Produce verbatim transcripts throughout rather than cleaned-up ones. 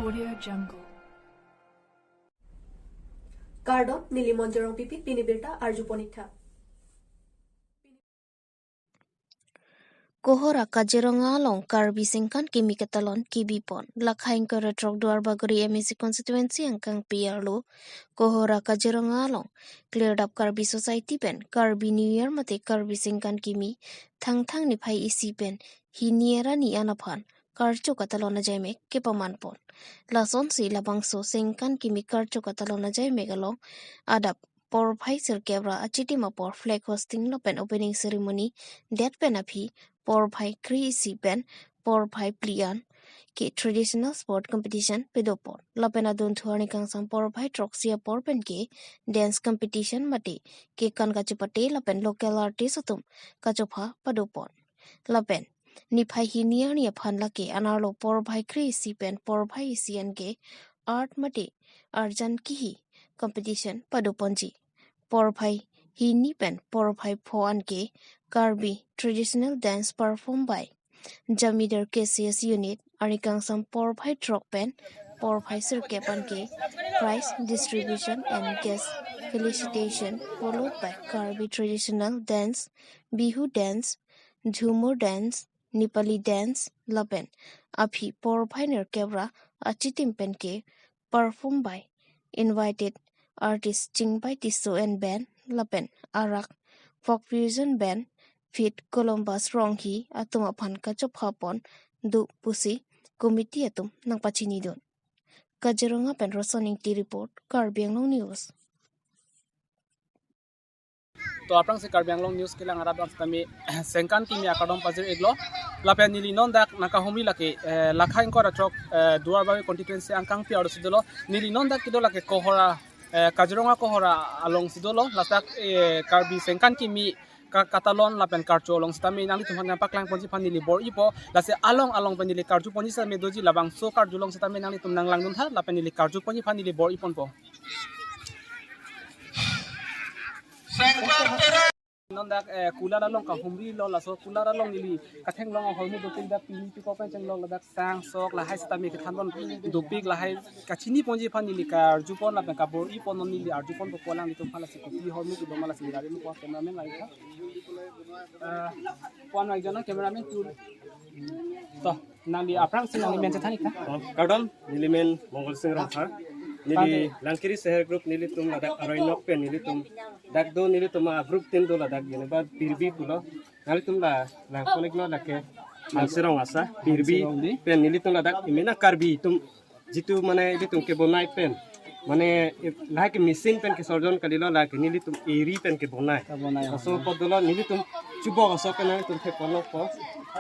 Audio Jungle. Kardom, neli Monjorong Pipi, pini birta arjupon ik tha. Kohora Kaziranga along Karbi Sengkan Kimi katalon kebipon. Lakha ingkoi ra throk Duarbagori M A C constituency angkangpi arlo Kohora Kaziranga along Klirdap Karbi Society pen Karbi New Year mate Karbi Sengkan Kimi Thangthang niphai isi pen hini arni an aphan karcho katalon ajaimek kepamanpon. Lasonsi labangso Sengkan Kimi karcho katalon ajaimek along adap porphai sirkep ra achitim apor flag hoisting lapen opening ceremony det pen aphi porphai kre-isi pen porphai phli an ke traditional sport competition padopon. Lapen adunthu arni kangsam porphai throksi apor pen ke dance competition mate kekan kachepate lapen local artist atum kachopha padopon. Lapen niphai hini arni aphan lake anerlo porphai kre-isi pen porphai isi an ke art mate arjan kihi competition padoponji. Porphai hini pen porphai pho an ke Karbi traditional dance performed by Jamidar K C S unit. Arni kangsam porphai throk pen porphai sirkep an ke prize distribution and guest felicitation followed by Karbi traditional dance, Bihu dance, Jhumur dance, Nepali dance lapen aphi porphai nerkep ra achitim pen ke performed by invited artist Chingpai Tisso and band lapen arak folk fusion band Fit Columbus Ronghi atum aphan kachophapon do pusi committee atum nangpachinidun. Kaziranga pen Roson Ingti report, Karbi Anglong News. To aphrangsi Karbi Anglong News kelang arat bang sitame Sengkan Kimi akardom pajir-iklo. Lapen neli non dak nangkahumri lake, eh, Lakha ingkoi ra throk, eh, Duarbagori constituency angkangpi arlosi dolo. Neli non dak kedo lake Kohora, eh, Kaziranga Kohora alongsi dolo. Ladak, eh, Karbi Sengkan Kimi ka-, katalon lapen karcho along sitame nanglitum aphan nangpaklangponji aphan neli bor-ipo. Lasi along along pen neli karjuponji sitame doji, labangso karjulong sitame nanglitum nanglangdun tha lapen neli karjuponji aphan neli bor-iponpo. Non dak, eh, kular along kahumrilo, laso kular along neli katheklong ahormu dopik, dak pini piko pen chenglok ladak sang sok lahai sitame kethanpon dopik, lahai kachiniponji aphan neli karjupon lapen kabor-ipon, non neli arjuponpo alanglitum aphan. Lasi kopi ahormu kedo ma lasi neli ari mo cameraman lagi tha. Eh, pon lagi jana cameraman tu. To, nangli aphrangsi nangli men chethan ik tha. Oh, kardom, neli men Mongol Sing Rongphar. Neli Langkiri Seher Group, nelitum ladak aroinok pen nelitum dak do, nelitum a group tin do ladak, jeneba Pirbi pulo. Nanglitum la langpon-iklo lake Mansirong asa, Pirbi pen nelitum ladak imena Karbi atum jitu mane ilitum kebonai pen, mane lahai ke machine pen kesorjon kalilo, lake nelitum eri pen kebonai. Kebonai. Laso apot dolo nelitum chubok aso pen nelitum theponlokpo,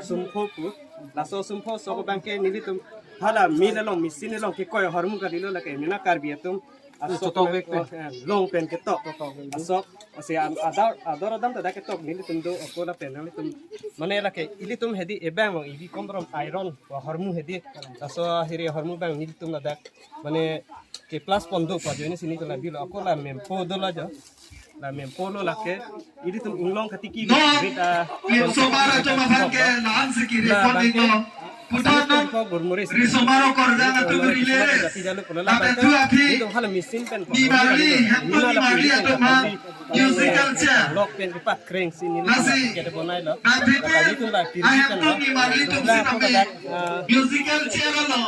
sumpho pu. Laso sumpho aso abangke nelitum hala mill along, machine along kekoi ahormu kalilo, lake imena Karbi atum aso chotok vek pen, eh, long pen ketok. Chotok vek. Aso, asi an-, ador, ador adam ta dak ketok nelitum do ako lapen nelitum. Mane lake ilitum hedi ebang long ibi komrom iron ahormu hedi. Laso ahiri ahormu abang nelitum ladak mane ke plus pon do pa jo, ini sini ke la bilo ako la mempo dolo jo. La mempo lo lake ilitum inglong katiki. No, beta, Lim Somar atum aphan ke la-an si kiri la pon abangke dinglo. Putar asami non ko gurmuris. Ri Somar o Korjang atum ri leres. Jati jalu pula la abang tu abangke api. Ilitum hala machine pen ko. Nimarli, hemto nimarli atum aphan musical chair. Lok pen kepakreng si neli. Nasi. Kede bonailo. Abang tu la kiri pen hemto lo. Nimarli atum si la tapi. Musical chair lo.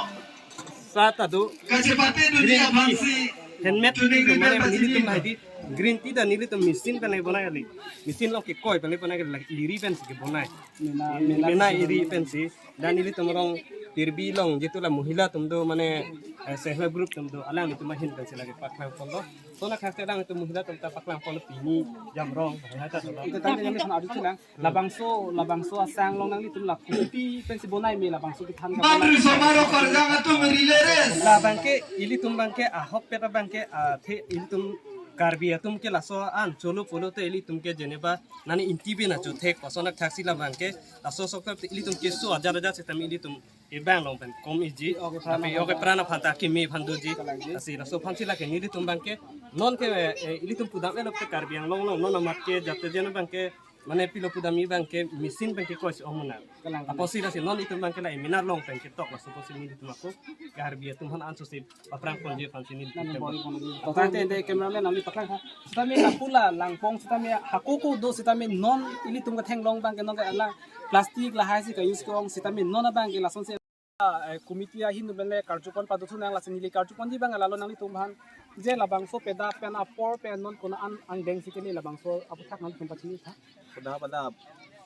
Sat ado. Kachepate dunia green tea, bangsi. Handmade tea, mane nelitum hedi green tea ta nelitum machine pen bonai kali. Machine along kekoi pen bonai kali, eri pen si kebonai. Mena, mena eri pen si. Dan nelitum rong Pirbi along jitu la mohila atum do mane, eh, self help group atum do, alanglitum ahin pen si lake paklangponlo. Sona khas alanglitum mohila atum ta paklangponlo pini jam rong. Hai ta dolo. Ita tanya yang sana adu silang. Labangso, labangso asang along nanglitum la kopi pensi bonai me labangso kethan ka. Ban Ri Somar o Korjang atum ri leres. Labangke ilitum abangke ahokpet abangke, ah, the ilitum Karbi atum ke laso an cholo polo te ilitum ke jeneba nani inti bina chu thek pasonak thaksi labangke laso sok te ilitum keso ajar ajar sitame ilitum ebang along pen kom iji. Oke, tapi pran oke, pran aphan ta kimi aphan doji. Kalangji. Lasi laso aphansi lake nelitum abangke non ke, eh, ilitum pudam elok te Karbi Anglong along non amat ke jate jen abangke Mane pilo pudam abang ke machine pen ke koisi ong mena. Kalang. Apotsi lasi non itum abang ke la seminar along pen ketok laso apotsi nelitum ako Karbi atum aphan ansose aphrang ponji aphansi nelitum. Nang bori pon. Totang te ente cameraman nangli paklang ha. Sitame lapu la langpong sitame hako ko do sitame non ilitum katheklong abang ke non ke ala plastic lahai si ka-use ke-ong sitame non abang ke lasonsi, ah, eh, committee ahin pen le karju pon pado thu nang lasi neli karju ponji abang lalo nanglitum aphan. Je labangso peda pen apor pen non konat an angdeng si kele labangso aputhak nangtum pachini tha. Peda pada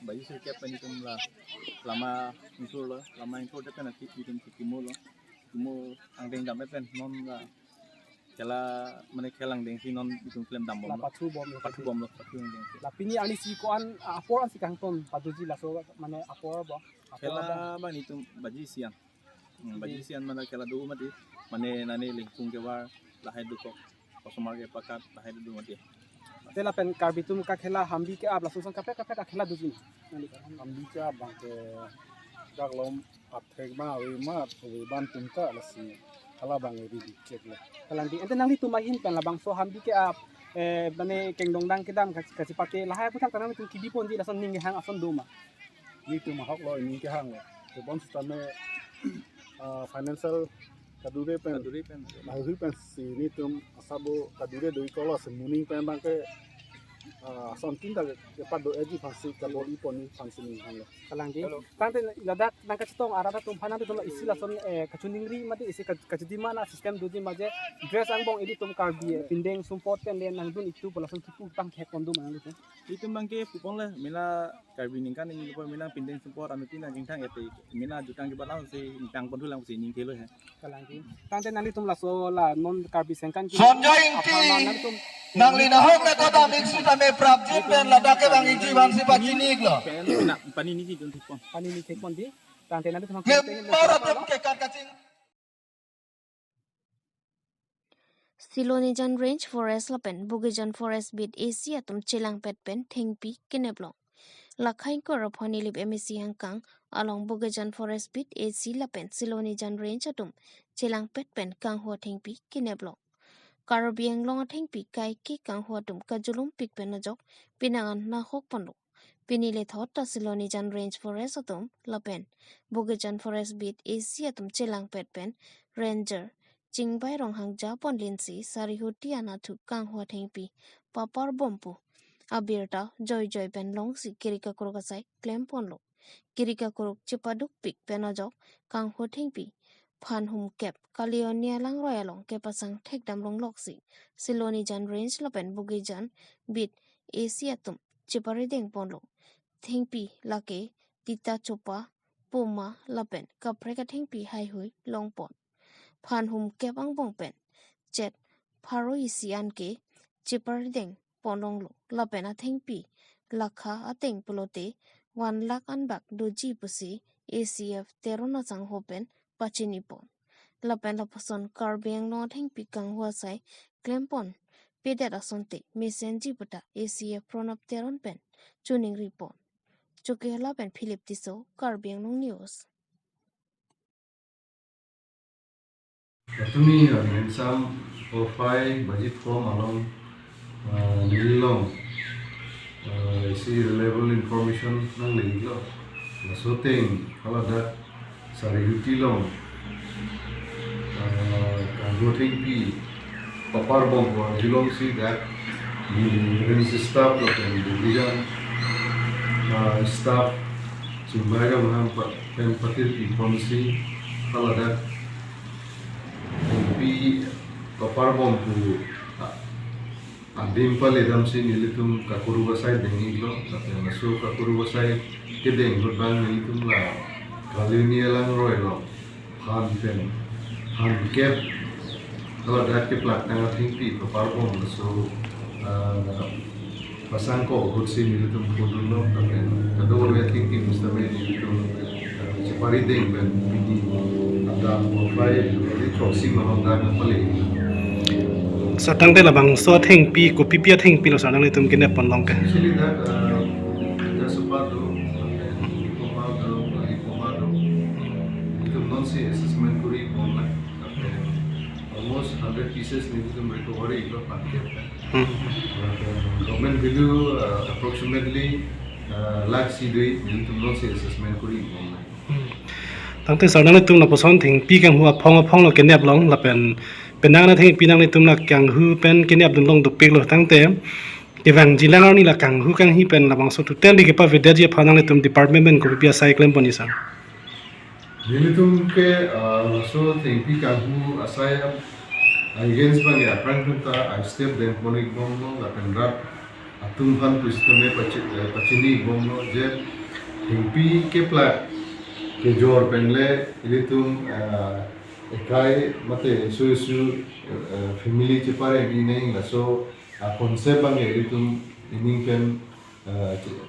baji sirkep pen itum la lama ingthur lo, lama ingthur de pen ati itum kimo lo. Kimo angdeng dam pen non la khela mane khela angdeng si non itum klem dam bom La lo. Pathu bom lo. Pathu bom lo, pathu angdeng si. La pini ani si ko-an apor an si kangton padoji laso mane apor bo. Apor Khela abang. Ba itum baji isi an. Hmm, baji isi an mane khela do mati. Mane nani lingkung kevar lahai dokok. Osomar kepakat lahai do mati. Te lapen Karbi atum kakhela hambi ke-ap lason son kaprek kaprek kakhela doji. Hambi ke-ap abang ke dak lom athek ma ave ma ave ban atum ta lasi hala abang ri di chek le. Kalang di ente nanglitum ahin pen labangso hambi ke-ap, eh, mane kengdong dang kedam kachi- kachipate lahai aputhak ta nangtum kebi ponji lason ning kehang ason do ma? Nelitum ahok lo, ning kehang lo. Tebon sitame, ah, financial kadure pen. Kadure pen. Lahai hui pensi nelitum asabo kadure do-ik lo si moning pen abang ke, ah, ason tin ta kepado-ikji aphansi kabor-i pon aphansi ning kehang lo. Kalang di. Hello. Tangte ladak nangkachetong arat atum aphan nangtum isi lason, eh, kachiningri mate isi ka- kachidemand a-system doji ma je dress angbong ilitum Karbi, eh, pindeng sumpot pen le nangdun-ik thu pu lason kipu abang khek pon do ma nangtum? Itum abang ke pu pon le mena Karbi aningkan ini lupa mena pindeng sumpot anu tin nangkingthang ete mena jutang kebat lang si ingtang pon thu lang si ning kelo he. Kalang di. Tangte nanglitum laso la non Karbi sengkan ki Sonjoy Ingti, apharman nangtum nangli nahok le ta dam-ik sitame prapjin pen ladak ke bang-ikji aphansi pachini-ik lo. Pen na pani ni si dun thik pon. Pani ni thik pon di. Tangte nanglitum Member atum ke kat kaching. Silonijan Range Forest lapen Bogijan Forest Beat A C atum chelangpet pen thengpi kenep long. Lakha ingkoi ra pho Nilip M A C hangkang along Bogijan Forest Beat A C lapen Silonijan Range atum chelangpet pen kanghu athengpi kenep long. Karbi Anglong athengpi kaike kanghu atum kajulum pik pen ajok penang an nahok ponlo. Pini lethot ta Silonijan Range Forest atum lapen Bogijan Forest Beat A C atum chelangpet pen Ranger Chingbai Ronghang japon linsi sarihuti anatthu kanghu athengpi papar bom pu abirta joijoi pen longsi kiri kakruk asai klem ponlo. Kiri kakruk chepaduk pik pen ajok kanghu athengpi phan hum kep Kalioni alangroi along kepasang thekdam longlok si Silonijan Range lapen Bogijan Beat A C atum cheparideng ponlo. Thengpi lake tita chopa, poma lapen kaprek athengpi haihui long pon. Phan hum kep angbong pen chet pharo isi an ke cheparideng pon longlo lapen athengpi lakha ateng pulote one lakh an bak doji pusi A C F Teron asangho pen pachini pon. Lapen lapuson Karbi Anglong athengpi kanghu asai klem pon pedet asonte mesenji puta A C F Pranab Teron pen chiningri pon. Chokihola pen Philip Tisso, Karbi Anglong News. Patumi, uh, Mensam Ofai Bajit Form along, uh, nilong, uh, isi reliable information nangle-iklo. Laso ateng haladak Sarihuti along, uh, kanghu athengpi papar bom pu arjulongsi dak, mm, range staff lapen division, uh, staff Chingbai Ronghang pa- pen patirpi ponsi haladak thengpi papar bom pu, ah, adim pale damsi nelitum kakruk asai deng-iklo, lapen laso kakruk asai kedeng ahut abang nelitum la Kalioni alangroi along phan pen, phan kep, haladak keplak tang athengpi papar bom laso, ah, pasang ko ahutsi nelitum pudunlo, lapen kadokave athengpi sitame nelitum, ah, cheparideng pen pini adap Ofai, ri throksi malom dak pale. Sir, tangte labangso athengpi, kopipi athengpi lo sir nanglitum kenep pon long ke? Actually, dak, uh, dak sopa do, lapen lipoma do, lipoma do. Itum nonsi assessment kuri pon lang. Lapen almost hundred pieces nelitum recovery ilo phan kep. Hmm. Lapen government value, uh, approximately uh, lak isi do, nelitum non si assessment kori bom nang. Tangte sir, nanglitum lapuson thengpi kanghu aphong aphong lo kenep long lapen penang na thengpi nanglitum la kanghu pen kenep dun long dopik lo, tangte kevangji lang arni la kanghu kanghi pen labangso totally kepavedetji aphan nanglitum department pen kopi asai klem pon ni sir? Nelitum ke, ah, laso thengpi kanghu asai against abang ke aphrang aphrang ta a step deng pon ik bom lo lapen rat atum aphan pusitame pachi-, eh, pachini ik bom lo je thengpi keplak kejor pen le ilitum, ah, ekai mate isu isu, eh, family chepareng ineng laso, ah, concept abang ke ilitum ining pen, ah, che-,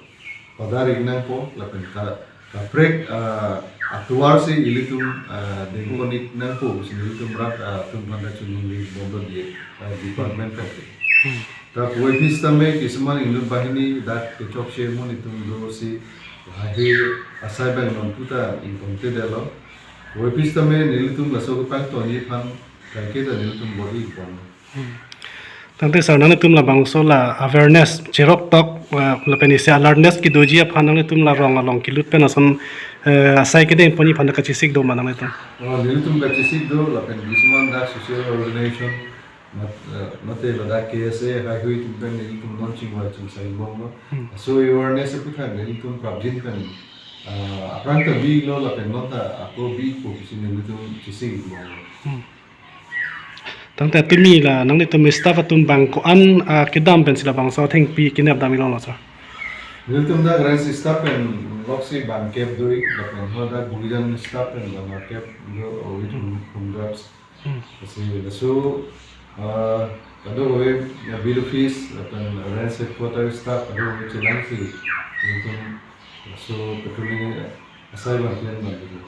padar ik nangpo lapen ka kaprek, ah, atovar si ilitum, ah, deng pon ik nangpo pusi ilitum rat, ah, atum aphan ta chunong ik bom lo di, ah, department pen. Ta puvoiphit sitame kisuman inut banghini dak kechokche amonit atum do si lahai asai abang non puta ingkong te detlo. Puvoiphit sitame nelitum laso kepangtoni aphan kaike ta nelitum bor-i ik bom. Tangte sir, nanglitum labangso la awareness cherok tok, eh, lapen isi alertness kedoji aphan nanglitum la rong along kelut pen ason, eh, asai kedeng ponji aphan kachesik do ma nanglitum? Oh, nelitum kachesik do lapen kisuman dak social organization mat-, eh, mate ladak K S A haihui atum pen nelitum non chingvai chingsai bom lo. Hmm. So awareness aputhak nelitum prapjin pen, ah, aphrang ta bi lo lapen non ta ako bi po pusi nelitum chesik bom lo. Hmm. Tangte tumi la nanglitum staff atum bang ko-an, ah, kedam pensi labangso thengpi kenep dam ik long lo sir? Nelitum dak range staff pen loksi bang kep do ik lapen ho dak Bugijan staff pen bang kep do with home, home guards. Hmm. Lasi laso, ah, kadokave ya bill of fees lapen range headquarter staff kadokave chelangsi nelitum laso patrolling asai bang klem bang dilo.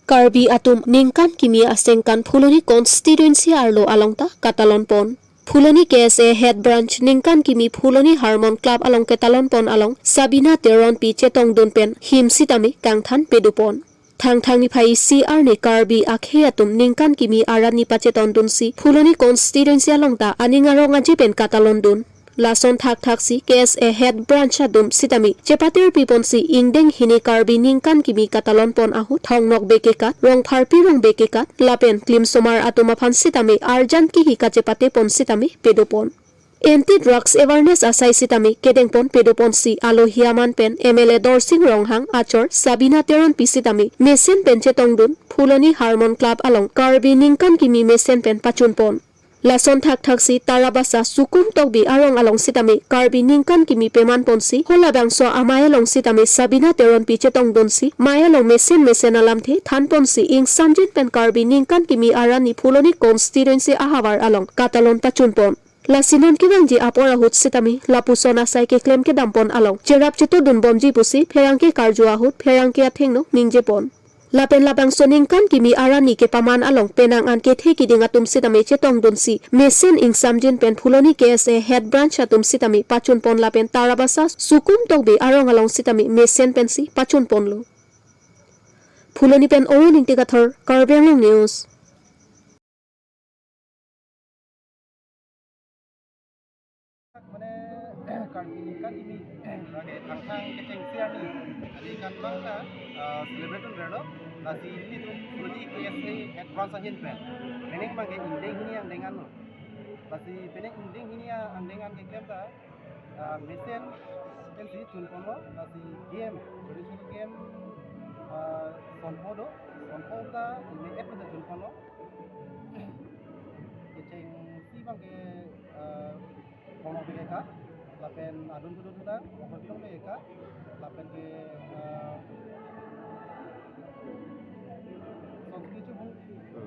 Karbi atum ningkan kimi asengkan Phuloni constituency arlo along ta katalon pon. Phuloni K S A head branch ningkan kimi Phuloni Harmon Club along ketalon pon along Sabina Teronpi chetong dun pen him sitame kangthan pedo pon. Thangthang niphai isi arni Karbi akhei atum ningkan kimi arat ni pachetong dunsi Phuloni constituency along ta aning arong aje pen katalon dun. Lason thakthak si K S A head branch atum sitame chepater pi ponsi ingdeng hini Karbi ningkan kimi katalon pon ahut Thongnokbe kekat, Rongpharpi Rongbe kekat, lapen klimsomar atum aphan sitame arjan kihi kachepate pon sitame pedo pon. Anti drugs awareness asai sitame kedeng pon pedo ponsi alohi aman pen M L A Dorsing Ronghang achor Sabina Teronpi sitame mesen pen chetong dun Phuloni Harmon Club along Karbi ningkan kimi mesen pen pachun pon. Lason thakthak si Tarabasa Sukum Tokbi arong along sitame Karbi ningkan kimi peman ponsi halabangso amei along sitame Sabina Teronpi chetong dunsi mei along mesen mesen alamthe than ponsi ingsamjin pen Karbi ningkan kimi arat ni Phuloni constituency ahavar along katalon pachun pon. Lasi non kevangji apor ahut sitame lapuson asai keklem kedam pon along cherap cheto dun bomji pusi pherangke karju ahut pherangke athengno ningje pon. Lapen labangso ningkan kimi arat ni kepaman along penang an kethe kiding atum sitame chetong dunsi mesen ingsamjin pen Phuloni K S A head branch atum sitame pachun pon lapen Tarabasa Sukum Tokbi arong along sitame mesen pensi pachun ponlo. Phuloni pen Arun Ingti Kathar, Karbi Anglong News. Mane Karbi ningkan kimi lake Thangthang kechengsi arni aningkan abang ta, ah, celebrate un verlo. Lasi nelitum Phuloni K S A head branch ahin pen penang abang ke ingdeng hini angdeng an lo. Lasi penang ingdeng hini angdeng an keklem ta, ah, mesen pensi chun ponlo. Lasi game, traditional game, ah, sonpo do, sonpo ta me-et pensi chun ponlo. Kechengsi abang ke, eh, Thongnokbe kekat, lapen adun tutu tuta, Rongpharpi Rongbe kekat, lapen ke, eh, Sonski Chubung,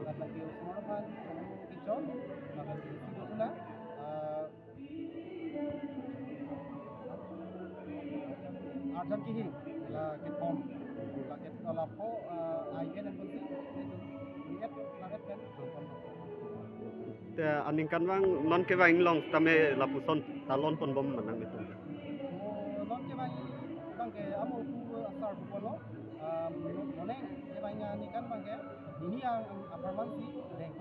lapen ke Usmar Khan, Chubung Kichon, lapen ke Sido Tula, eh, Arjan kihi la ketbom, la ket-, la pho, ah, I N and Kunsi, itu, I N, la et pen, ketbom. Te aningkan abang non kevang along tame lapuson talon pon bom ma nanglitum? Oh, non kevang abang ke amo pu asar pu ponlo, ah, non kevang aningkan abang ke, hini ang, ang aparman si, deng